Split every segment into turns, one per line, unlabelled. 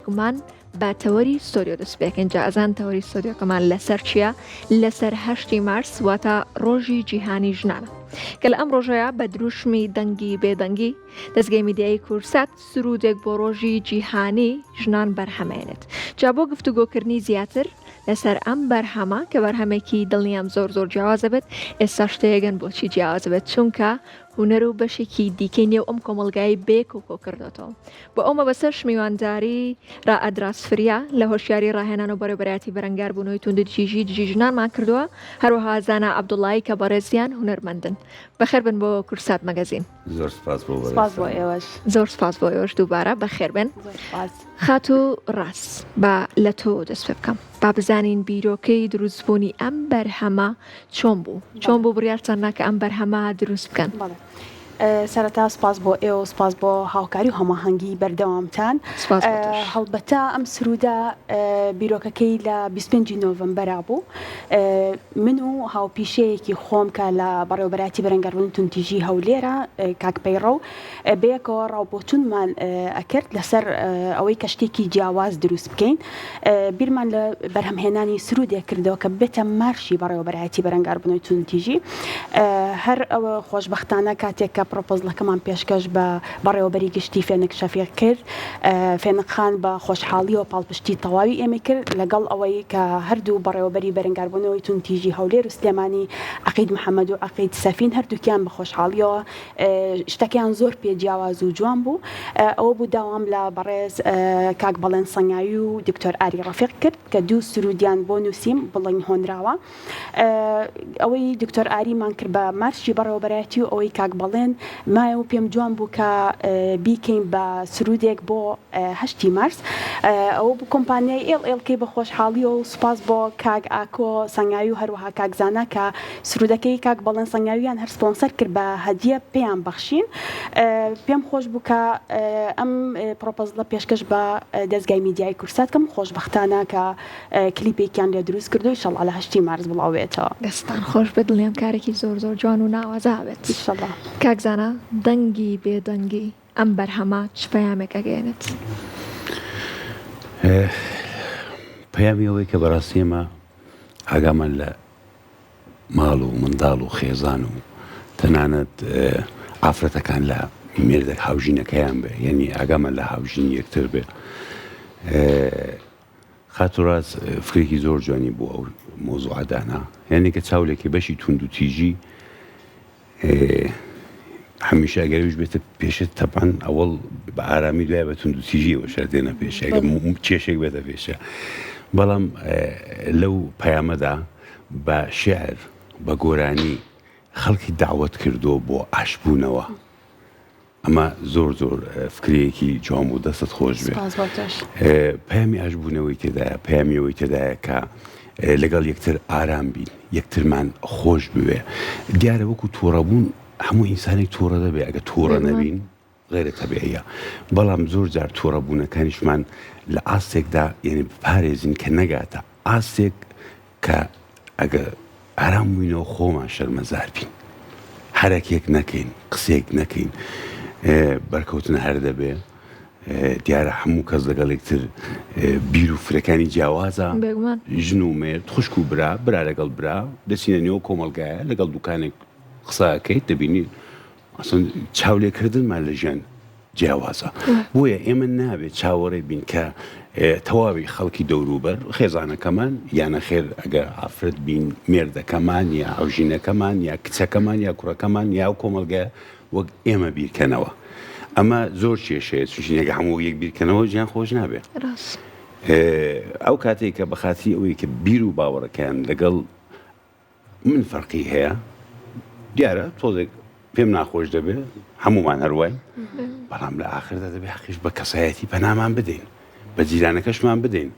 بێگومان با تەوەری ستۆدیۆ دەست پێکەین جا ئەزان تەوەری ستۆدیۆکەمان لەسەر چییە؟ لەسەر هەشتی مارس واتە ڕۆژی جیهانی ژنانە کە لە ئەم ڕۆژەیە بە دروشمی دەنگی بێدەنگی دەستگەی میدیایی کوردسات سرودێک بۆ ڕۆژی جیهانی ژنان بەرهەمێنێت جا بۆ گفتوگۆکردنی زیاتر لەسەر ئەم بەرهەمە کە بەرهەمێکی دڵنیام زۆر زۆر جیاوازە بێت ئێستا شتەیەگەن بۆچی جیاوازە بێت چونکە هونەر و بەشێکی دیکەی نێو ئەم کۆمەڵگای بێ کۆکۆ کردوێتەوە بۆ ئەو مەبەستەش میوانداری رائد راسفریا لە هۆشیاری ڕاهێنان و بەڕێوەبەرایەتی بەرەنگاربوونەوەی توندوتیژی دژی ژنانمان کردووە، هەروەها زانا عەبدوڵایی کە بەڕێزیان هونەرمەندن. بەخێربێن بۆ کوردسات مەگەزین.
زۆر سپاس بۆ
سپاس بۆ ئێوەش.
زۆر سپاس بۆ ئێوەش دووبارە بەخێربێن.
زۆر سپاس.
خاتوو ڕاز با لە تۆ دەست پێ بکەم. با بزانین بیرۆکەی دروستبوونی ئەم بەرهەمە چۆن بوو؟ چۆن بوو بڕیارتان نا کە ئەم بەرهەمە دروست بکەن؟
بەڵێ. سەرەتا سوپاس بۆ ئێوە و سوپاس بۆ هاوکاری و هەماهەنگی بەردەوامتان.
سوپاس بۆ تۆش.
هەڵبەتە ئەم سروودە بیرۆکەکەی لە 25 نۆڤەمبەرا بوو. من و هاوپیشەیەکی خۆم کە لە بەڕێوەبەرایەتی بەرەنگاربوونی توندتیژی هەولێرە کاک پەیڕەو بەیەکەوە ڕاوبۆچوونمان ئەکرد لەسەر ئەوەی کە شتێکی جیاواز دروست بکەین. بیرمان لە بەرهەمهێنانی سروودێک کردەوە کە ببێتە مارشی بەڕێوەبەرایەتی بەرەنگاربوونەوەی توندوتیژی. هەر خۆشبەختانە کاتێک کە پرۆپۆزڵەکەمان پێشکەش بە بەڕێوەبەری گشتی فێنک شەفیق کرد، فێنک خان بە خۆشحاڵیەوە پاڵپشتی تەواوی ئێمەی کرد، لەگەڵ ئەوەی کە هەردوو بەڕێوەبەری بەرەنگاربوونەوەی توندوتیژی هەولێر و سلێمانی عەقید محەمەد و عەقید سەفین هەردووکیان بە خۆشحاڵیەوە شتەکەیان زۆر پێ جیاواز و جوان بوو ئەوە بوو داوام لە بەڕێز کاک بەڵێن سەنگاوی و دکتۆر ئاری ڕەفیق کرد کە دوو سرودیان بۆ نووسیم بڵین هۆنراوە ئەوەی دکتۆر ئاریمان کرد بە مارشی بەڕێوەبەرایەتی و ئەوەی کاک بەڵێن مایەوە پێم جوان بوو کە بیکەین بە سرودێک بۆ هەشتی مارس ئەوە بوو کۆمپانیای ئێڵ ئێڵکەی بە خۆشحاڵیەوە و سوپاس بۆ کاک ئاکۆ سەنگاوی و هەروەها کاک زانا کە سرودەکەی کاک بەڵێن سەنگاویان هەر سپۆنسەر کرد بە هەدیە پێیان بەخشین پێم خۆش بوو کە ئەم پرۆپۆزڵە پێشکەش بە دەزگای میدیایی کوردسات کەم خۆشبەختانە کە کلیپێکیان لێ دروست کردو ئیشەڵا لە هەشتی مارس بڵاو بێتەوە.
دەستتان خۆش بێت دڵنیام کارێکی زۆر زۆر جوان و ناوازە ئەبێت.
ئیشەڵا.
کاک زانا دەنگی بێدەنگی ئەم بەرهەمە چ پەیامێک ئەگەیەنێت؟
پەیامی ئەوەی کە بەڕاستی ئێمە ئاگامان لە ماڵ و منداڵ و خێزان و تەنانەت ئافرەتەکان لە مێردەک هاوژینەکەیان بێ یعنی ئاگامان لە هاوژینی یەکتر بێ خاتوراز فکرێکی زۆر جوانی بۆ ئەو مۆزوعە دانا یعنی کە چاولێکی بەشی توند و تیژی هەمیشە ئەگەر ئەویش بێتە پێشت تەبعەن ئەوەڵ بە ئارامی دوای بە توندوتیژیەوە شەر دێنە پێشێ ئەگەر کێشێک بێتە پێشە بەڵام لەو پەیامەدا بە شعر بە گۆرانی خەڵکی داوەت کردو بۆ ئاشبوونەوە ئەمە زۆر زۆر فکرەیەکی جوان بوو دەستت خۆش بێ پەیامی ئاشبوونەوەی تێدایە پەیامیەوەی تێدایە کە لەگەڵ یەکتر ئارام بین یەکترمان خۆش بوێ دیارە وەکو تووڕەبوون هەموو ئینسانێک تووڕە دەبێ ئەگە تووڕە نەبین غێرە تەبیعیە بەڵام زۆر جار تووڕەبوونەکانیشمان لە ئاستێکدا یعنی بپارێزین کە نەگاتە ئاستێک کە ئەگە ئارام بووینەوە خۆمان شەرمەزار بین حەرەکێک نەکەین قسێک نەکەین بەرکەوتن هەر دەبێ دیارە هەموو کەس لەگەڵ یەکتر بیر و فرەکانی جیاوازە ژن و مێرد خوشک و برا برا لەگەڵ برا دەچینە نێو کۆمەڵگایە لەگەڵ دوکانێک قسەکەیت دەبینی ئەسڵەن چاولێکردنمان لە ژیان جیاوازە بۆیە ئێمە نابێت چاوەڕێ بین کە تەواوی خەڵکی دەوروبەر خێزانەکەمان یانە خێر ئەگە ئافرەت بین مێردەکەمان یا هاوژینەکەمان یا کچەکەمان یا کوڕەکەمان یا کۆمەڵگە وەک ئێمە بیرکەنەوە ئەمە زۆر کێشەیە چونکە هەموو یەک بیرکەنەوە ژیان خۆش نابێت ئەو کاتێک کە بەخاتری ئەوەی کە بیر و باوەڕەکەیان لەگەڵ من فەرقی هەیە دیارە تۆزێک پێم ناخۆش دەبێ هەمومان هەروای بەڵام لە ئاخردا دەبێ حەقیش بە کەسایەتی پەنامان بدەین بە جیرانەکەشمان بدەین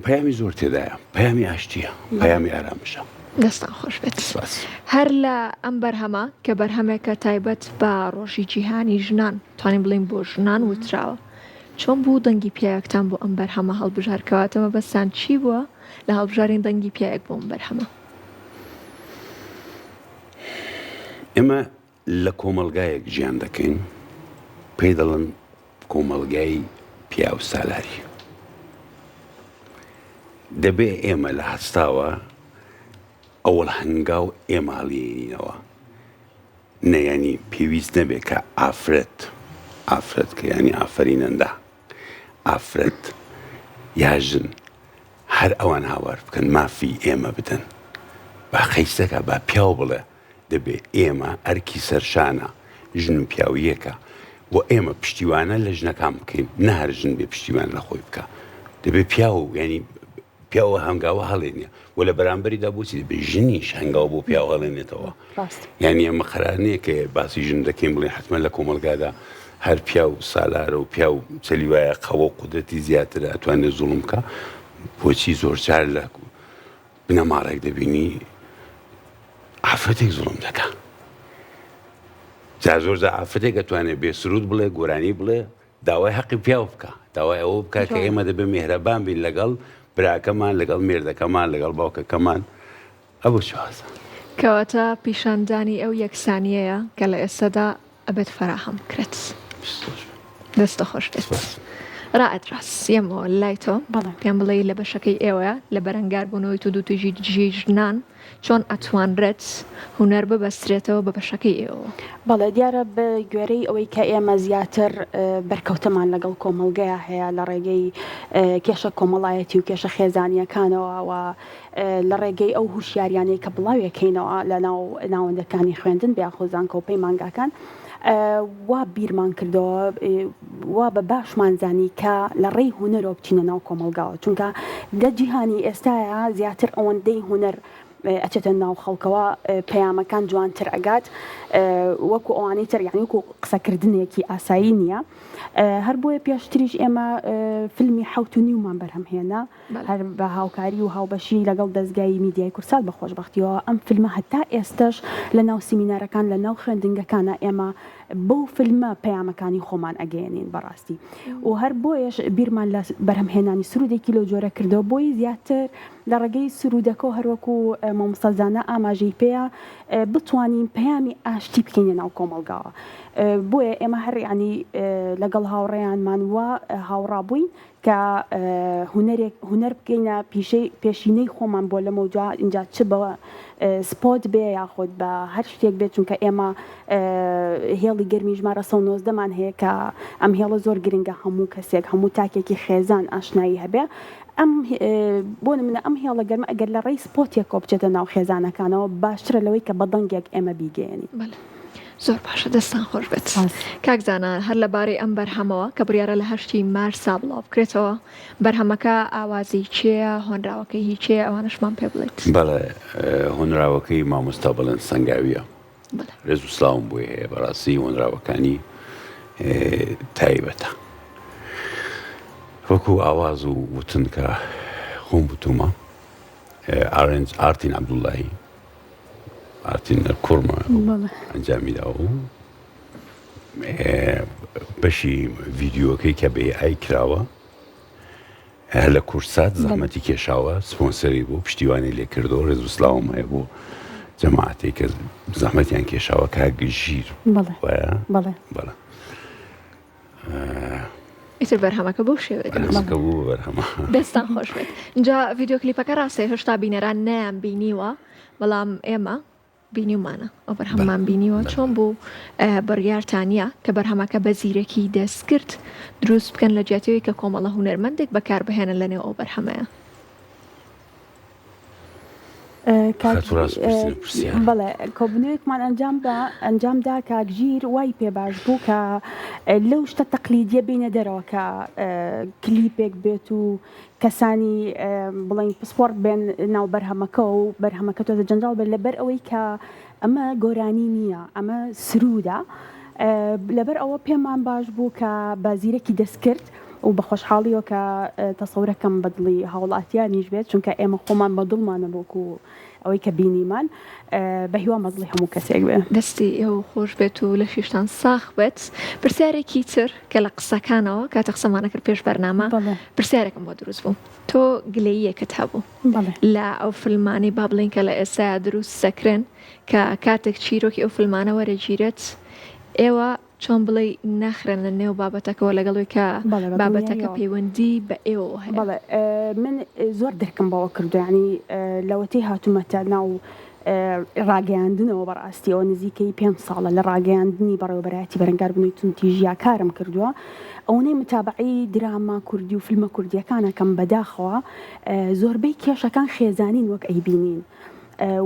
پەیامی زۆر تێدایە پەیامی ئاشتیە پەیامی ئارامشە.
دەستان خۆش بێت.
سپاس.
هەر لە ئەم بەرهەمە کە بەرهەمێکە تایبەت بە ڕۆژی جیهانی ژنان توانین بڵێین بۆ ژنان وتراوە چۆن بوو دەنگی پیاوێکتان بۆ ئەم بەرهەمە هەڵبژارد کەواتە مەبەستان چی بووە لە هەڵبژارین دەنگی پیاوێک بۆ ئەم بەرهەمە؟
ئێمە لە کۆمەڵگایەک ژیان دەکەین پێی دەڵێن کۆمەڵگای. پیاو سالاری. دەبێ ئێمە لە هەستاوە ئەوەڵ هەنگاو ئێمە هەڵیێنینەوە. نە یانی پێویست نەبێ کە ئافرەت، ئافرەت کە یانی ئافەرینەندە، ئافرەت یا ژن هەر ئەوان هاوار بکەن مافی ئێمە بدەن. با قەیسەکە با پیاو بڵێ دەبێ ئێمە ئەرکی سەرشانە ژن و پیاو یەکە و ئێمە پشتیوانە لە ژنەکان بکەین نە هەر ژن بێ پشتیوان لە خۆی بکە دەبێ پیاو یانی پیاو هەنگاوە هەڵێنێ و لە بەرامبەریدا بۆچی دەبێ ژنیش هەنگاو بۆ پیاو هەڵێنێتەوە یانی ئەمە قەرار نییە کە باسی ژن دەکەین بڵێن حتمما لە کۆمەڵگادا هەر پیاو سالارە و پیاو چەلی وایە قەوە و قودرەتی زیاترە ئەتوانێت زوڵم بکە بۆچی زۆرجار لە بنەماڵێک دەبینی ئافرەتێک زوڵم دەکا جا زۆر جار ئافرەتێک ئەتوانێت بێ سرود بڵێ گۆرانی بڵێ داوای حەقی پیاو بکە داوای ئەوە بکە کە ئێمە دەبێ مێهرەبان بین لەگەڵ براکەمان لەگەڵ مێردەکەمان لەگەڵ باوکەکەمان ئەبوو چوازە.
کەواتە پیشاندانی ئەو یەکسانیەیە کە لە ئێستادا ئەبێت فەراهەم بکرێت. دەستت خۆش بێت. رائد ڕاست یەمەوە لای تۆ پێم بڵێی لە بەشەکەی ئێوەیە لە بەرەنگاربوونەوەی توندوتیژی دژی ژنان چۆن ئەتوانرێت هونەر ببەسترێتەوە بە بەشەکەی ئێوەوە؟
بەڵێ دیارە بە گوێرەی ئەوەی کە ئێمە زیاتر بەرکەوتەمان لەگەڵ کۆمەڵگەیا هەیە لە ڕێگەی کێشە کۆمەڵایەتی و کێشە خێزانییەکانەوە و لە ڕێگەی ئەو هوشیاریانەی کە بڵاوێکەینەوە لە ناو ناوەندەکانی خوێندن بێ یاخود زانکۆ و پەیمانگاکان وا بیرمان کردەوە وا بە باشمان زانی کە لە ڕێی هونەرەوە بچینە ناو کۆمەڵگاوە چونکە لە جیهانی ئێستایا زیاتر ئەوەندەی هونەر ئەچێتە ناو خەڵکەوە پەیامەکان جوانتر ئەگات وەکو ئەوانەی تر یعنی وەکو قسەکردنێکی ئاسایی نییە هەر بۆیە پێشتریش ئێمە فیلمی حەوت و نیومان بەرهەم هێنا هەر بە هاوکاری و هاوبەشی لەگەڵ دەزگای میدیای کوردسات بە خۆشبەختیەوە ئەم فیلمە هەتا ئێستەش لە ناو سیمینارەکان لە ناو خوێندنگەکانا ئێمە بەو فیلمە پەیامەکانی خۆمان ئەگەیەنین بەڕاستی و هەر بۆیەش بیرمان لە بەرهەمهێنانی سرودێکی لەو جۆرە کردەوە بۆی زیاتر لە ڕێگەی سرودەکەوە هەروەکو مامۆستا زانا ئاماژەی پێیە بتوانین پەیامی ئاشتی بکەینە ناو کۆمەڵگاوە بۆیە ئێمە هەر یانی لەگەڵ هاوڕێیانمان وا هاوڕا بووین کە هونەرێک هونەر بکەینە پیشەی پێشینەی خۆمان بۆ لەمەودوا ئینجا چ بە سپۆت بێ یاخود بە هەر شتێک بێت چونکە ئێمە هێڵی گەرمی ژمارە 119 مان هەیە کە ئەم هێڵە زۆر گرنگە هەموو کەسێک هەموو تاکێکی خێزان ئاشنایی هەبێ ئەم بۆ نمونە ئەم هێڵە گەرمە ئەگەر لە ڕێی سپۆتێکەوە بچێتە ناو خێزانەکانەوە باشترە لەوەی کە بە دەنگێک ئێمە بیگەیەنین.
زۆر باشە دەستان خۆش بێت کاک زانا هەر لەبارەی ئەم بەرهەمەوە کە بڕیارە لە هەشتی مارسا بڵاو بکرێتەوە بەرهەمەکە ئاوازی کێیە هۆنراوەکەی هی کێیە ئەوانەشمان پێ بڵێیت.
بەڵێ هۆنراوەکەی مامۆستا بەڵێن سەنگاویە ڕێز و سڵاوم بۆی هەیە بەڕاستی هۆنراوەکانی تایبەتە وەکو ئاواز و وتن کە خۆم وتومە ئارنج ئارتین عەبدوڵڵاهی ئارتین کوڕمە ئەنجامی داوە و بەشی ڤیدیۆکەی کە بە AI کراوە هەر لە کورسات زەحمەتی کێشاوە سپۆنسەری بوو پشتیوانی لێ کردەوە ڕێز و سلااوم هەیە بۆ جەماعەتێک کە زەحمەتیان کێشاوە کاک ژیر
بەڵێ بەڵێ
ئیتر بەرهەمەکە بەو شێوەیە دروست
بەرهەمەکە بوو بە بەرهەمە.
دەستان خۆش بێت جا ڤیدیۆ کلیپەکە ڕاستە هێشتا بینەران نەیان بینیوە بەڵام ئێمە بینیومانە ئەو بەرهەممان بینیوە چۆن بوو بڕیارتانە کە بەرهەمەکە بە زیرەکی دەستکرد دروست بکەن لە جیاتیەوەی کە کۆمەڵە هونەرمەندێک بەکاربهێنن لە نێو ئەو بەرهەمەیە
بەڵێ کۆبنەوەیەکمان ئەنجام دا ئەنجام دا کاک ژیر وای پێ باش بوو کە لەو شتە تەقلیدیە بینە دەرەوە کە کلیپێک بێت و کەسانی بڵین پسپۆڕ بێن ناو بەرهەمەکە و بەرهەمەکە تۆزە جەنجاڵ بێت لەبەر ئەوەی کە ئەمە گۆرانی نییە ئەمە سروودە لەبەر ئەوە پێمان باش بوو کە بە زیرەکی دەستکرد و بە خۆشحاڵیەوە کە تەسەورەکەم بە دڵی هاوڵاتیانیش بێت چونکە ئێمە خۆمان بە دڵمانە وەکو ئەوەی کە بینیمان بە هیوام بە دڵی هەموو کەسێک بێ.
دەستی ئێوە خۆش بێت و لەشیشتان ساخ بێت. پرسیارێکی تر کە لە قسەکانەوە کاتێ قسەمان ئەکرد پێش بەرنامە پرسیارێکم بۆ دروست بوو تۆ گلەییەکت هەبوو لە ئەو فیلمانەی با بڵێین کە لە ئێستایا دروست دەکرێن کە کاتێک چیرۆکی ئەو فیلمانە وەرەگیرێت ئێوە. چۆن بڵێی ناخرێنە نێو بابەتەکەوە لەگەڵ ئەوەی کە
بەڵێ بە
بابەتەکە
دڵنیاییەوە.
پەیوەندی بە ئێوەوە هەیە.
بەڵێ من زۆر دەرکم بەوە کردووە یانی لەوەتەی هاتوومەتە ناو ڕاگەیاندنەوە بەڕاستیەوە نزیکەی پێنج ساڵە لە ڕاگەیاندنی بەڕێوەبەرایەتی بەرەنگاربوونەوەی توندوتیژییا کارم کردووە ئەوەنەی متابەعەی دراما کوردی و فیلمە کوردییەکان ئەکەم بەداخەوە زۆربەی کێشەکان خێزانین وەک ئەیبینین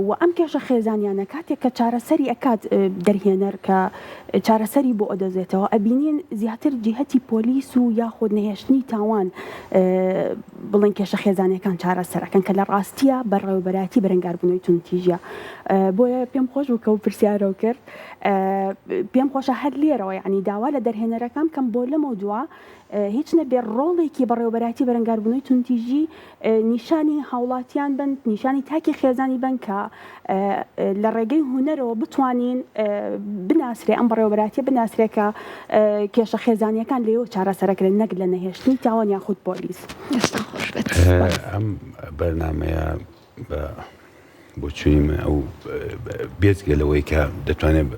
و ئەم کێشە خێزانیانە کاتێک کە چارەسەری ئەکات دەرهێنەر کە چارەسەری بۆ ئەدۆزێتەوە ئەبینین زیاتر جیهەتی پۆلیس و یاخود نەهێشتنی تاوان بڵێن کێشە خێزانیەکان چارەسەر ئەکەن کە لە ڕاستیە بەڕێوەبەرایەتی بەرەنگاربوونەوەی توندوتیژیە بۆیە پێم خۆش بوو کە ئەو پرسیارەو کرد پێم خۆشە هەر لێرەوە یعنی داوا لە دەرهێنەرەکان بکەم بۆ لەمەودوا هیچ نەبێ ڕۆڵێکی بەڕێوەبەرایەتی بەرەنگاربوونەوەی توندوتیژی نیشانی هاوڵاتیان بن، نیشانی تاکی خێزانی بن کە لە ڕێگەی هونەرەوە بتوانین بناسرێ ئەم بەڕێوەبەرایەتیە بناسرێ کە کێشە خێزانیەکان لێوە چارەسەرەکرێن نەک لە نەهێشتنی تاوان یاخود پۆلیس.
دەستتان خۆش بێت.
ئەم بەرنامەیە بە بۆچوونی من ئەو بێجگە لەوەی کە دەتوانێت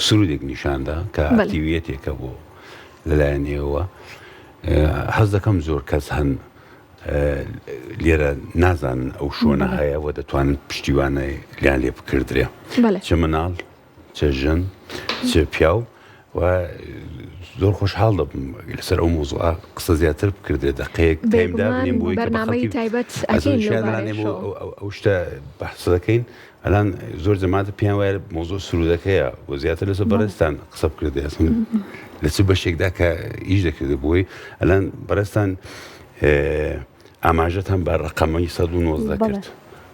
سرودێک نیشاندا کە ئەکتیویەتێکە بۆ لەلایەن ئێوە حەز دەکەم زۆر کەس هەن لێرە نازانن ئەو شۆنە هەیە و دەتوانن پشتیوانە لیان لێ بکردرێ چ مناڵ چ ژن چ پیاو و زۆر خۆشحاڵ دەبم لەسەر ئەو مۆزوعە قسە زیاتر بکردێ دەقەیەک تایم دابنێم بۆی کە بە
بەرنامەی
خەڵکی
تایبەت
ئەزان
ئەکەین لەو
شایان ئەلان ئێمە
بارەیەشەوە.
ئەو ئەو ئەو شتە بەحس دەکەین ئەلان زۆر جەماعەت پێیان وایە مۆزوع سرودەکەیە و زیاتر لەسەر
بەڵێ.
بەڕێزتان قسە بکردێ ئەسڵەن لە چ بەشێکدا کە ئیش دەکردێ بۆی ئەلان بەڕێزتان ئاماژەتان بە ڕەقەمەی 119
بەڵێ.
کرد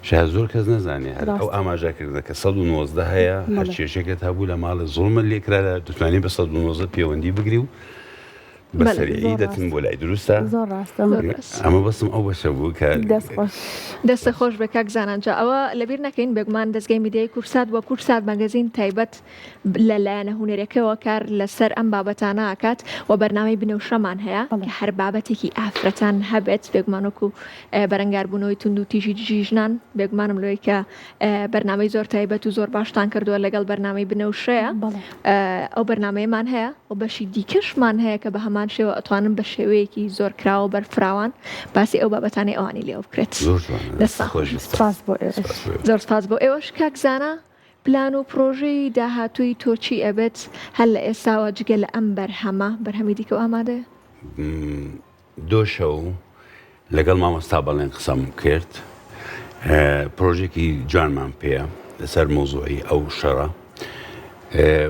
شاید زۆر کەس نەزانێ هەر ئەو
ڕاستە.
ئاماژە کردنە کە 119 هەیە هەر
بەڵێ.
کێشەکەت هەبوو لە ماڵێ زوڵمت لێ کرا دەتوانی بە 119 پەیوەندی بگری و بە
بەڵێ.
سەریعی
زۆر
دەچن
ڕاستە.
بۆ لای دروستە؟
زۆر ڕاستە.
زۆر ڕاست.
ئەمە بەسم ئەو بەشە بوو کە
دەست خۆش.
دەستت خۆش بێ کاک زانا جا ئەوە لەبیر نەکەین بێگومان دەزگای میدیایی کوردسات وە کوردسات مەگەزین تایبەت لە لایەنە هونەریەکەوە کار لەسەر ئەم بابەتانە ئەکات و بەرنامەی بنەوشەمان هەیە
بەڵێ.
کە هەر بابەتێکی ئافرەتان هەبێت بێگومان وەکو بەرەنگاربوونەوەی توندوتیژی دژی ژنان بێگومانم لەوەی کە بەرنامەی زۆر تایبەت و زۆر باشتان کردووە لەگەڵ بەرنامەی بنەوشەیە ئەو بەرنامەیەمان هەیە و بەشی دیکەشمان هەیە کە بە هەمان شێوە ئەتوانن بە شێوەیەکی زۆر کراوە بەرفراوان باسی ئەو بابەتانەی ئەوانی لێوە بکرێت.
زۆر جوانە
دەستان خۆش.
سپاس بۆ ئێوەش.
زۆر سپاس بۆ ئێوەش کاک زانا. پلان و پرۆژەی داهاتووی تۆ چی ئەبێت هەر لە ئێستاوە جگە لە ئەم بەرهەمە بەرهەمی دیکەو ئامادەیە؟
دۆ شەو لەگەڵ مامۆستا بەڵێن قسەم کرد پرۆژێکی جوانمان پێیە لەسەر مۆزوعی ئەو شەڕە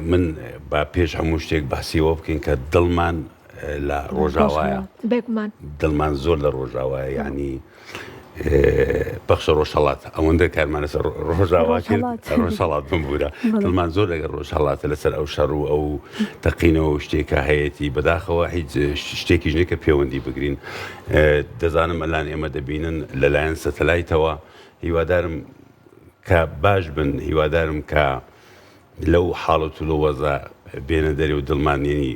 من با پێش هەموو شتێک باسیەوە بکەین کە دڵمان لە ڕۆژاوایە
بێگومان
دڵمان زۆر لە ڕۆژاوایە یعنی بەخشە ڕۆژهەڵات ئەوەندە کارمان لەسەر ڕۆژاوا کرد ڕۆژهەڵات بمبوورە دڵمان زۆر لەگەڵ ڕۆژهەڵاتە لەسەر ئەو شەڕ و ئەو تەقینەوە و شتێکە هەیەتی بەداخەوە هیچ شتێکیش نییە کە پەیوەندی بگرین دەزانم ئەلان ئێمە دەبینن لەلایەن سەتەلایتەوە هیوادارم کە باش بن هیوادارم کە لەو حاڵەت و لەو وەزا بێنە دەرێ و دڵمان یەنی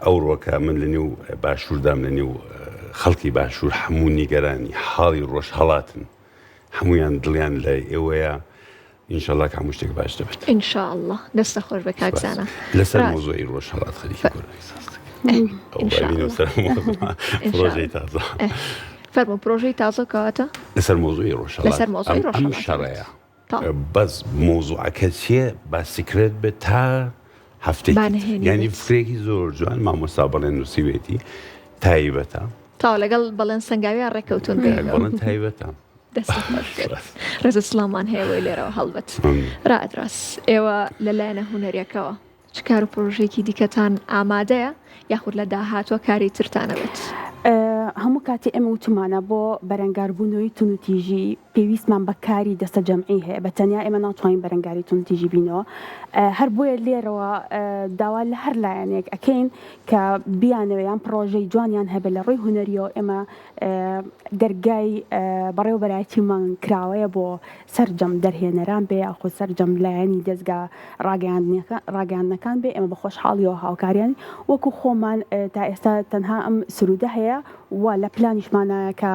ئەوڕۆکە من لە نێو باشووردام لە نێو خەڵکی باشوور هەموو نیگەرانی حاڵی ڕۆژهەڵاتن هەمویان دڵیان لە ئێوەیە ئینشەڵا کە هەموو شتێک باش دەبێت
إن شاء الله دەستە خۆش بە کاک زانا
لەسەر
ڕاست.
مۆزوعی ڕۆژهەڵات خەریکی گۆرانی ساز دەکەین. ئەو
إن شاء
بابینەوە
الله.
سەر مۆزوع.
إن شاء
پرۆژەی
الله.
تازە
فەرموو پرۆژەی تازە کەواتە
لەسەر مۆزوعی ڕۆژهەڵات
لەسەر مۆزوعی
ئەم ئەم
ڕۆژهەڵات
شەڕەیە
تەواو.
بەس مەوزوعەکە چیە با secret بێت تا هەفتەیەکی
با
تر
نهێنی
یانی
بێت.
فکرێکی زۆر جوان مامۆستا بەڵێن نووسیوێتی تایبەتە.
تەواو لەگەڵ بەڵێن سەنگاویا ڕێکەوتوون
کاک
بەیەکەوە.
بەڵێن تایبەتە.
دەستت خۆش بێت. ڕێز و سڵاومان هەیە بۆی لێرەوە هەڵبەت. رائد ڕاس ئێوە لە لایەنە هونەریەکەوە چ کار و پرۆژەیەکی دیکەتان ئامادەیە یاخود لە داهاتووە کاری ترتان ئەبێت؟
هەموو کاتێ ئێمە وتومانە بۆ بەرەنگاربوونەوەی توندوتیژی پێویستمان بە کاری دەستەجەمعی هەیە، بە تەنیا ئێمە ناتوانین بەرەنگاری توندوتیژی بینەوە، هەر بۆیە لێرەوە داوا لە هەر لایەنێک ئەکەین کە بیانەوێ یان پڕۆژەی جوانیان هەبێت لە ڕووی هونەریەوە ئێمە دەرگای بەڕێوەبەرایەتیمان کراوەیە بۆ سەرجەم دەرهێنەران بێ یاخود سەرجەم لایەنی دەزگا ڕاگەیاندنەکان بێ ئێمە بە خۆشحاڵیەوە هاوکاریان وەکو خۆمان تا ئێستا تەنها ئەم سرودە هەیە و لە پلانیشمانایە کە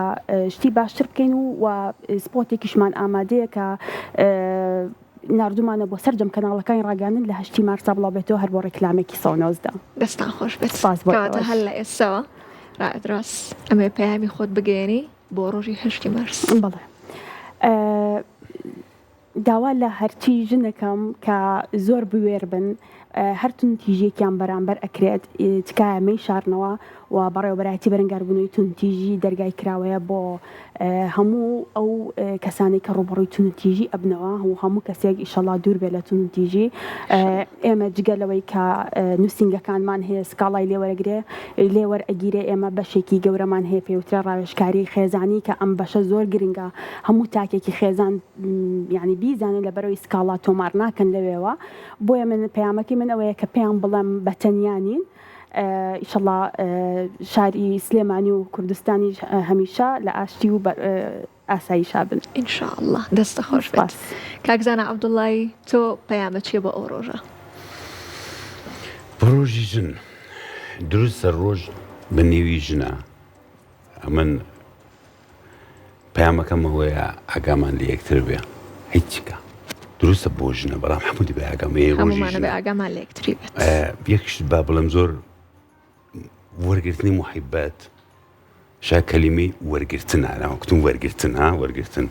شتی باشتر بکەین و و سپۆتێکیشمان ئامادەیە کە. ناردومانە بۆ سەرجەم کەناڵەکانی ڕاگەیاندن لە هەشتی مارسا بڵاو بێتەوە هەر بۆ ڕیکلامێکی 119.
دەستان خۆش بێت.
سپاس بۆ
کەواتە
ئێوەش.
هەر لە ئێستاوە ڕائد ڕاس ئەمەوێ پەیامی خۆت بگەیەنی بۆ ڕۆژی هەشتی مارس.
بەڵێ. داوا لە هەرچی ژنەکەم کە زۆر بوێر بن هەر توندتیژیەکیان بەرامبەر ئەکرێت تکایە مەیشارنەوە و بەڕێوەبەرایەتی بەرەنگاربوونەوەی توندتیژی دەرگای کراوەیە بۆ هەموو ئەو کەسانەی کە ڕووبەڕووی توندتیژی ئەبنەوە و هەموو کەسێک ئیشەڵا دوور بێت لە توندتیژی ئێمە جگە لەوەی کە نووسینگەکانمان هەیە سکاڵای لێوەرەگرێ لێوەرئەگیرێ ئێمە بەشێکی گەورەمان هەیە پێوترە ڕاوێژکاری خێزانی کە ئەم بەشە زۆر گرنگە هەموو تاکێکی خێزان یانی بیزانن لەبەرئەوەی سکاڵا تۆمار ناکەن لەوێوە بۆیە من پەیامەکەی من ئەوەیە کە پێیان بڵێم بە تەنیا نین ئیشەڵا شاری سلێمانی و کوردستانیش هەمیشە لە ئاشتی و ئاسایشا بن.
ان شاء اللە دەستت خۆش بێت.
سپاس.
کاک زانا عەبدوڵڵایی تۆ پەیامت چیە بۆ ئەو ڕۆژە؟
بۆ ڕۆژی ژن دروستە ڕۆژ بە نێوی ژنە ئەمن پەیامەکەم ئەوەیە ئاگامان لە یەکتر بێ هیچکە دروستە بۆ ژنە بەڵام هەموو دەبێ ئاگام ێ ڕۆژی
هەموومانە
ژنە
بێ ئاگامان لە یەکتری بێت.
یەک شت با بڵێم زۆر وەرگرتنی موحیبەت شا کەلیمەی وەرگرتنە ناوە کوتم وەرگرتن ها وەرگرتن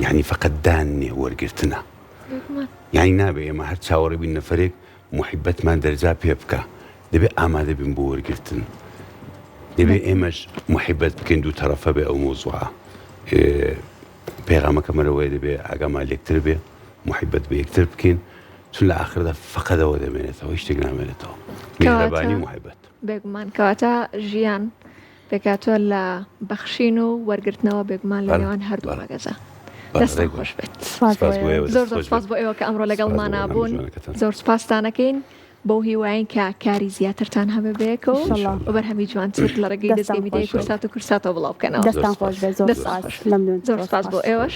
یعنی فقط دان نییە وەرگرتنە
بێگومان.
یعنی نابێ ئێمە هەر چاوەڕێ بین نەفەرێک موحیبەتمان دەرجا پێ بکا دەبێ ئامادە بین بۆ وەرگرتن دەبێ ئێمەش موحیبەت بکەین دوو تەڕەفە بێ ئەو مەوزوعە پەیغامەکە مەرەوەیە دەبێ ئاگامان لێکتر بێ موحیبەت بە یەکتر بکەین چون لە ئاخردا فەقەدەوە دەمێنێتەوە هیچ شتێک نامێنێتەوە میهرەبانی و موحیبەت.
بێگومان کەواتە ژیان پێکهاتووە لە بەخشین و وەرگرتنەوە بێگومان لە نێوان هەردوو ڕەگەزە. دەستتان خۆش بێت. زۆر زۆر سپاس بۆ ئێوە کە ئەمڕۆ لەگەڵمانا بوون. زۆر سپاستانەکەین بەو هیواین کە کاری زیاترتان هەبێ بەیەکەوە و بەرهەمی جوانتر لە ڕێگەی دەستگەی میدیای کوردسات و کوردساتەوە بڵاو بکەنەوە.
دەستان خۆش بێت. زۆر سپاس.
زۆر سپاس بۆ ئێوەش.